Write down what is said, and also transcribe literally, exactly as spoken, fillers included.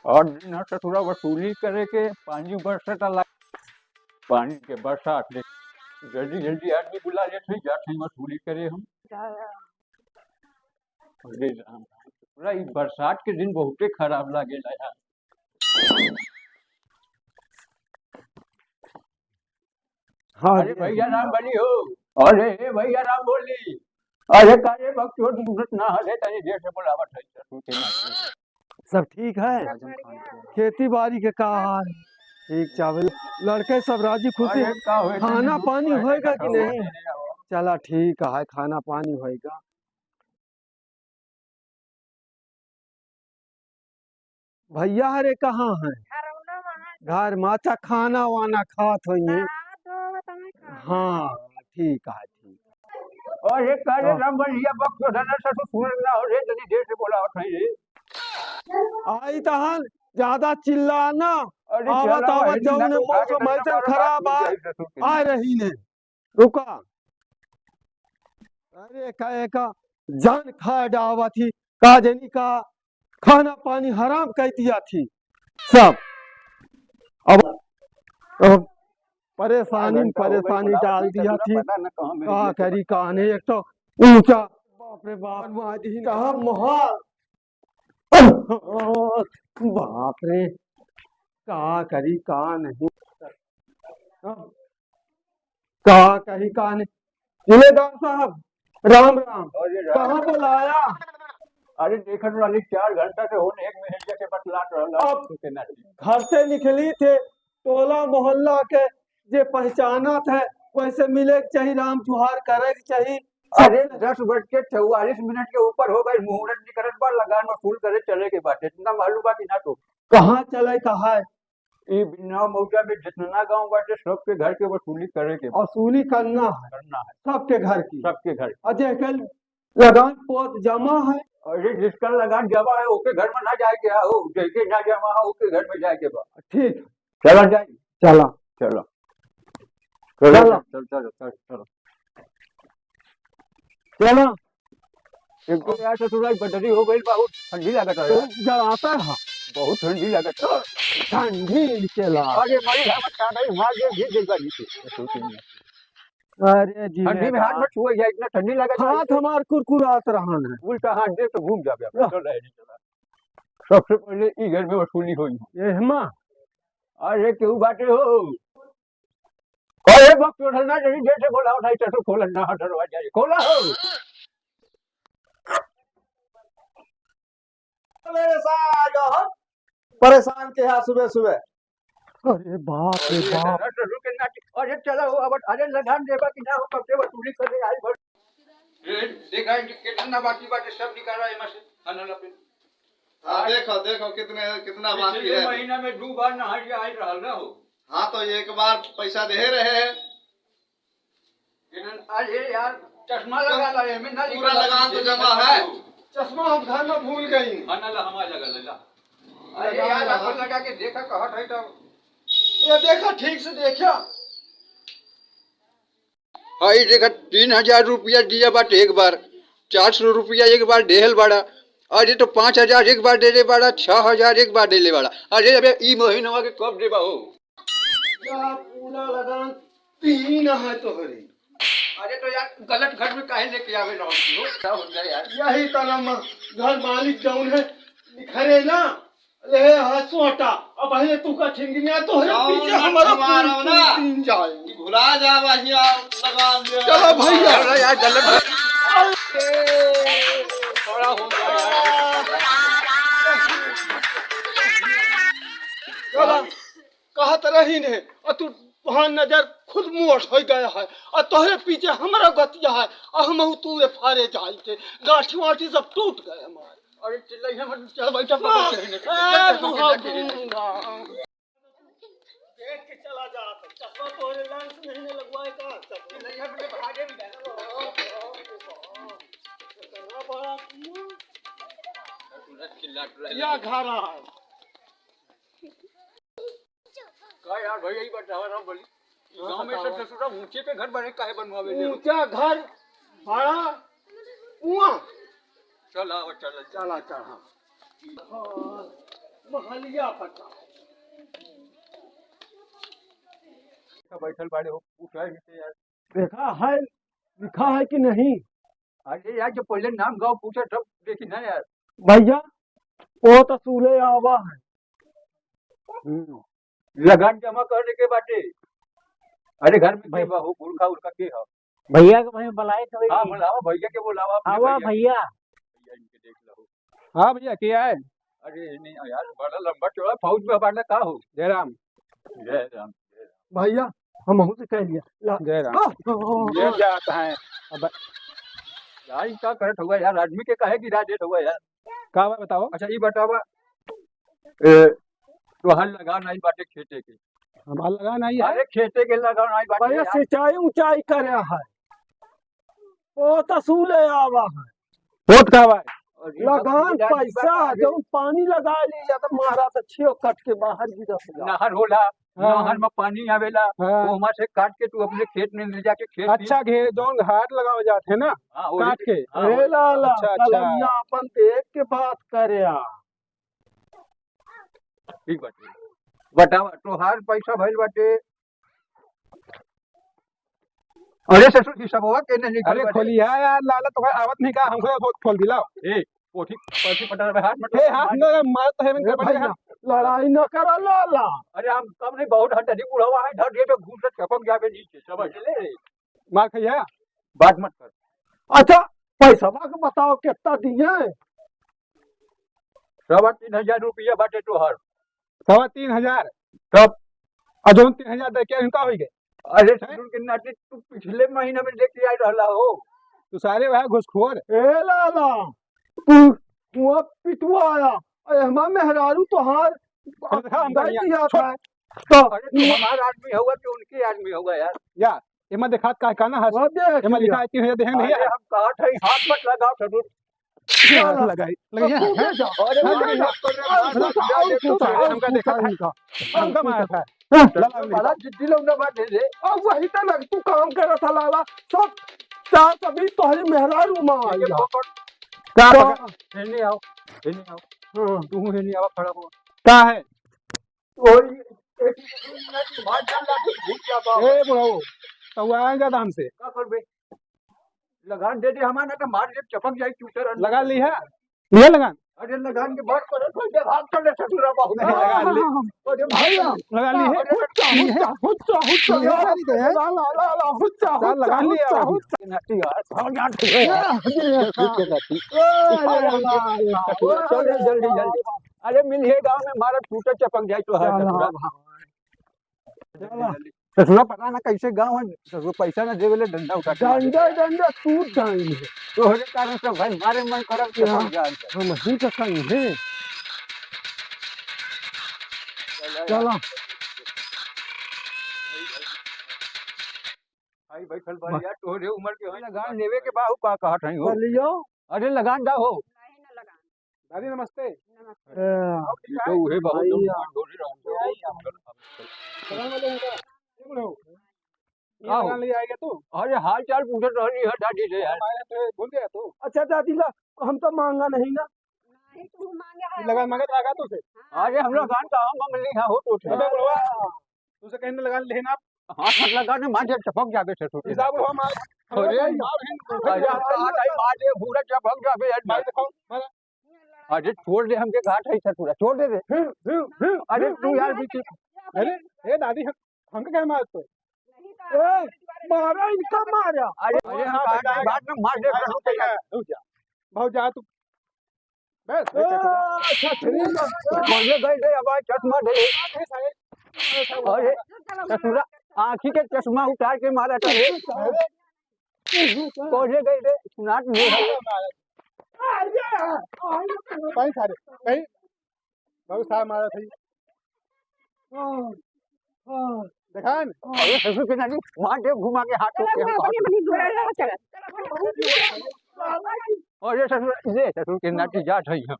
और दिन है ससुरा वसूली करे के, पानी बरसत ला, पानी के बरसात ले, जल्दी जल्दी आदमी बुला लेत है, जात है वसूली करे हम। अरे राम, ससुरा ई बरसात के दिन बहुते खराब लागेला यार। हाँ अरे जी। भैया राम बली हो। अरे हे भैया राम बोली। अरे का रे बकचोद, सूरत ना हले, तनी देर से बोलावत है, सूते ना। सब ठीक है? खेती बाड़ी के का हाल? ठीक चावल। लड़के सब राजी खुशी? अरे का होए, खाना पानी होएगा कि नहीं? चला ठीक है, खाना पानी होएगा। भैया हरे कहाँ हैं? घर में। अच्छा, खाना वाना खात होइए। हाँ, ठीक है, ठीक है। अरे का रे हाँ। राम बलिया बकचोद, ससुर सुनत ना हो रे, तनी देर से बोलावत है रे। आई तहन ज्यादा चिल्लाना। अरे आवत, चला, आवत, जौने मौसम ऐसन खराब आ, आ रही ने। रुका। अरे का, का जान खा डावा थी, का जनी का खाना पानी हराम कर दिया थी सब। अब, अब परेशानी में परेशानी डाल दिया थी। का करी का नहीं, एक तो ऊंचा, बाप रे बाप, मार दी कहा मोहाल। बाप रे, का करी का नहीं। का कही का नहीं। जिलेदार साहब, राम राम। अरे राम। कहाँ बुलाया? अरे देखत रहली, चार घंटा से होने एक मिनट जैसे बतलात रहला। अब घर से निकली थे, टोला मोहल्ला के जे पहचानत है, वैसे मिले के चाही, राम जुहार करे के चाही। अरे दस बज के चौवालीस मिनट के ऊपर हो गए, मुहूर्त निकलत बा, लगान वसूल करे चले के बाटे, इतना मालूम बा कि ना तो? कहाँ चले का है? ई बिन्ना मौजा में जितना गाँव बाटे, सबके घर के वसूली करे के बा। वसूली करना है। करना है। सबके घर की। सबके घर। और जेके लगान पोत जमा है। अरे जिसका लगान जमा है, ओके घर में ना जाए के हो, जेके ना जमा है, ओके घर में जाए के बा। ठीक। चला जाए। चला। चला। चला। चला। चल, चल, चल, चल। चला। एक तो यार ससुरा बदली हो गई, बहुत ठंडी लागत है यार। जब आता है। बहुत ठंडी लागत है। ठंडी चला। अरे भाई, हम का नहीं, वहाँ ये गिर गई गाड़ी से। अरे जी ठंडी में हाथ मत छुआ यार, इतना ठंडी लागत है। हाथ हमार कुरकुरात रहन है। उल्टा हाथ दे तो घूम जाबे। चल रहे जी, चला। सबसे पहले ई घर में वसूली होई। ये हमा। अरे केहू बाटे हो? अरे बकचोद ना, जल्दी जैसे बोला उठाई, चलो खोलन ना दरवाजा, खोला हो। मेरे साथ परेशान के यहाँ सुबह सुबह। अरे बाप रे बाप। अरे चलो हो, अब अरे लगान देबा कि ना हो, कब से वसूली करे आई भर। ए, देखा है कि कितना बाकी बाटे, सब निकाला है एमा से, खाना ला पे। हाँ, देखो, देखो कितने, कितना बाकी पिछले है। महीना में दो बार नहाई आए रहल ना हो। हाँ, तो एक बार पैसा दे रहे हैं। लेकिन अरे यार, चश्मा लगा ला, एमे ना पूरा लिखा लगान तो जमा है। चश्मा हम घर में भूल गई। खाना ला हमारे लगा ले ला। अरे यार, अपन लगा के देखा, कहत है तब। ये देखा, ठीक से देखा। हाँ, ई देखा, तीन हजार रुपया दिया बाटे एक बार, चार सौ रुपया एक बार देहल बाड़ा, अरे तो पाँच हजार एक बार देले बाड़ा, छह हजार एक बार देले बाड़ा। अरे अबे ई महीनवा के कब देबा हो? या पूरा लगान तीन है तोहरी। अरे तो यार गलत घर में काहे लेके आवे रहो तू? का हो गया यार? यही तरह म-, घर मालिक जौन है, निखरे ना, ले हाथ सोटा, अब पहले तू का ठिंगिया तोहरे गाँव पीछे में हमारा तुम्हारा पूरी ना। तीन जाए। कि भुला जा बहिया, लगा दे। चलो भैया। अरे यार, गलत। थोड़ा हो गया यार। चलो, कहत रही ने, और तू वहाँ नजर खुद मोट हो गया है, और तोहरे पीछे हमारा गतिया है, और हम तू रे फारे जाई के, गांठी वाठी सब टूट गए हमारे। अरे चिल्लाई है मत, चल बैठा, पकड़ के रहने दे। चल, चल, पकड़ के रहने दे। देख के चला जा, चश्मा तोहरे लेंस नहीं ने लगवाए का? चल। चिल्लाई है मत, भागे भी जाना। इतना बड़ा कुआं। पूरा चिल्ला, चिल्ला। या घर है। का यार भैया, ई बतावा ना बोली, हाँ, गाँव में बतावा। सब ससुरा ऊंचे पे घर बने काहे बनवावे ले? ऊंचा घर बड़ा कुआं। चल, आवा, चल, चल। चला, चल, हाँ। महलिया पता। बैठल बाड़े हो, पूछा ही नहीं यार। देखा है, लिखा है कि नहीं? अरे यार, जब पहले नाम गाँव पूछा तब देखी ना यार। भैया, वो तो सूले आवा है। हम्म। लगान जमा करे के बाटे। अरे घर में के भाई। बा हो, पुरखा उरखा के हो? भैया के भाई बुलाए तो हाँ, भाई। बुलावा भैया के, बुलावा अपने आवा भैया के। भैया। भैया इनके देख लो। हाँ भैया, क्या है? अरे नहीं यार, बड़ा लंबा चौड़ा फौज में बांटा का हो? जय राम। जय राम, जय राम। भैया, हमहू से कह लिया। ला। जय राम। हाँ, हाँ, हाँ, ये हाँ। क्या आता है? अब यार, ई का करत हुआ यार, आदमी के काहे गिरा देत हुआ यार? का बा बताओ? अच्छा, ई बतावा, ए, तोहार लगान आई बाटे खेते के। हमार लगान आई है? अरे, खेते के लगान आई बाटे भैया, यार। सिंचाई उंचाई करे है। ओ, तो सूले आवा है। होत का बा? अरे, लगान, हम पैसा, जौन पानी लगा ली, या तो मारा तो छियो कट के बाहर गिरा हो जा। नहर होला, हाँ। नहर में पानी आवेला, हाँ। ओमा से काट के तू अपने खेत में ले जाके खेत अच्छा, में घेर, जौन घाट लगावा जात है ना, हाँ, वही काट के। हाँ, ए वही। लाला, अच्छा, अच्छा। कलमिया अपन देख के बात करे आ। ठीक बाटे। बतावा, तोहार पैसा भइल बाटे। अरे ससुर जी, सबवा के नहीं निकल अरे बाटे। खोलिया यार, लाला तो आवत नहीं का, हमको बहुत खोल दिलाओ। ए, पोथी, पोथी पटा रहे, हाथ मत ए, लगा, हाथ मार। न मार तो है, ए गड़बड़ भैया, है। लड़ाई न करा लाला। अरे हम कम नहीं, बहुत हट, नहीं बुढ़ावा है, धर दिए तो घूम से चपक जावे नीचे, समझ ले। मार खइया। बात मत कर। अच्छा, पैसवा के बताओ कितना दिए? सवा तीन हजार रुपया बाटे तोहर। सवा तीन हजार? तब? आ जौन तीन हजार दे के इनका होई गए। अरे हैं? ससुर के नाती, तू पिछले महीना में लेके आए रहला हो। तू सारे वह घुसखोर। ए लाला, तू हुआ पिटुआ आया। अरे हमार मेहरारू तोहार अरे देखा, हम गाय बढ़िया। दिया छोड़। था। तो अरे तू हमार आदमी होगा कि उनके आदमी होगा यार? या, एमा देखात का, का ना हस? वो देख एमा लिया। लिखा है तीन हजार देहे नहीं अरे है। हम कहा था, हाथ मत लगाओ ससुर। लगाई, लगाई, अब हाँ, कूदे हाँ। जा। अरे अरे मार जा। मत कर रे, मार मत जा, अरे हमका देखा था। हमका मारा था। हाँ, लगा, लगा। बड़ा जिद्दी लोग ना बाटे रे। अब वही तो लग, तू काम करत ह लाला। सब चार सौ बीस तोहरी मेहरारू माँ आई है। का तो पकड़? हेने आओ, हेने आओ। हाँ। तू हेने आवा, खड़ा हो। का है? ओए, ए, ए बुढ़ऊ, तो वो आए ज्यादा हमसे। का करबे? लगान दे दे हमार, ना तो मार दे, चपक जाई चूतर अंदर। लगा ली है? लिया लगान? अरे लगान के बात करो, तो ये भाग कर ले ससुरा बाहु। नहीं, लगा ली। अरे भैया, लगा ली है? अरे हुच्चा, हुच्चा, हुच्चा, हुच्चा, ये हुच्चा, सारी तो है। ला, ला, ला, ला, हुच्चा, साला हुच्चा, लगा लिया हुच्चा, अभी। हुच्चा। नाती यार, भाग यार। ए, अरे, अरे, अरे, अरे, चल रे, जल्दी, जल्दी। अरे मिल हे गाँव में, मारा टूटे चपक जाए तो है चला ससुरा। भाई। चला। ससुरा पता ना कैसे गाँव है, ससुरा पैसा ना देवे ले डंडा उठा के मारे। डंडा, डंडा टूट जाएंगे। तोहरे कारण सब भाई मारे मन करब के हाँ। पक जाए। हम ही तो कहीं हैं। चला। चला। भाई बैठल बाड़ी यार, तोहरे उम्र के हैं। लगान लेवे के बा, उ का कहत हैं हो? कर लियो। अरे लगान दा हो। नहीं ना लगान। दादी नमस्ते। नमस्ते। ए, ये तो उहे बहुत भैया। जोर से ढोली रहा है। प्रणाम वाले हैं का? ये बोलो। ये का हो? लगान ले आएगा तू? अरे हाल चाल पूछत रहनी है दादी से यार। हमारे तो भूल गया तू। अच्छा दादी ला, हम तो मांगा नहीं ना। नहीं तू मांगे है। लगान मांगत रहा तू से? हाँ। अरे हम लोग गान का हम, हम नहीं है हो तो थे। अबे बुढ़वा, तुझसे कहीं ना लगान लेना। हाथ मत लगा ने, मार जब चपक जाबे ससुर के। हिसाब हो मार। अरे, अरे, मार दे, घूरा चपक जाबे यार, मार। अरे, छोड़ दे हमके, घाट है ससुरा, छोड़ दे रे। अरे, तू यार बीच। अरे, ए दादी, हम, हमके क्या मार तो? ए, मारा इनका मारा। अरे, अरे, हम कहा था, बाद में मार दे ससुर के यार। रुक जा। बहुत जा तू। बस, ए, बस, बस। अच्छा, ठीक है। बोले गए रे, अब आज चश्मा दे। अरे, ससुरा, आँखी के चश्मा उतार के मारा था रे। बोले गए रे, सुनात नहीं है। कहीं सारे, कहीं बहुत सारे मारा था। देखान? अरे ससुर के नानी, मार दे घुमा के हाथ चला, के हम चला, कहा बनी, बनी, घोड़ा चला, चला। अरे ससुर, ले ससुर के नाती जात है हम।